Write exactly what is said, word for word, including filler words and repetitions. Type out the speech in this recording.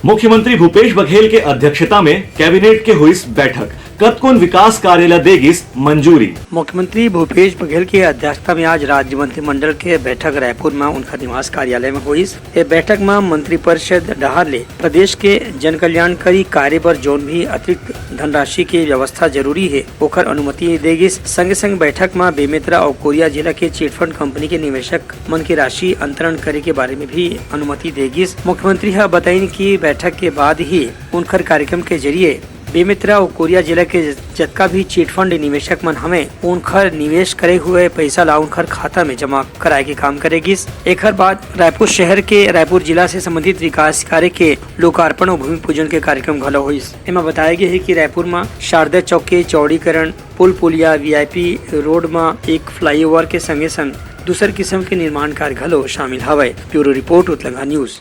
मुख्यमंत्री भूपेश बघेल के अध्यक्षता में कैबिनेट के हुईस बैठक, कतकोन विकास कार्य ल दे गिस मंजूरी। मुख्यमंत्री भूपेश बघेल के अध्यक्षता में आज राज्य मंत्रिमंडल के बैठक रायपुर में उनका निवास कार्यालय में हुईस। ये बैठक में मंत्रिपरिषद डहार ले प्रदेश के जनकल्याणकारी कार्य बर जोन भी अतिरिक्त धनराशि के व्यवस्था जरूरी हे, ओखर अनुमति दे गिस। संगे संग बैठक में बेमेतरा अउ कोरिया जिला के चिटफंड कंपनी के निवेशक मन के राशि अंतरण करे के बारे में भी अनुमति दे गिस। मुख्यमंत्री ह बताइन कि बैठक के बाद ही उनखर कार्यक्रम के जरिए बेमेतरा अउ कोरिया जिला के जतका भी चिटफंड निवेशक मन हवे, उनखर निवेश करे हुए पैसा ला उनखर खाता में जमा कराए के काम करे गिस। एखर बाद रायपुर शहर के रायपुर जिला से संबंधित विकास कार्य के लोकार्पण अउ भूमि पूजन के कार्यक्रम घलो होइस। एमा बताया गया है कि रायपुर में शारदा चौक के चौड़ीकरण, पुल पुलिया, वीआईपी रोड में एक फ्लाईओवर के संगे संग दूसर किस्म के निर्माण कार्य घलो शामिल हवय। ब्यूरो रिपोर्ट, उतलंगा न्यूज।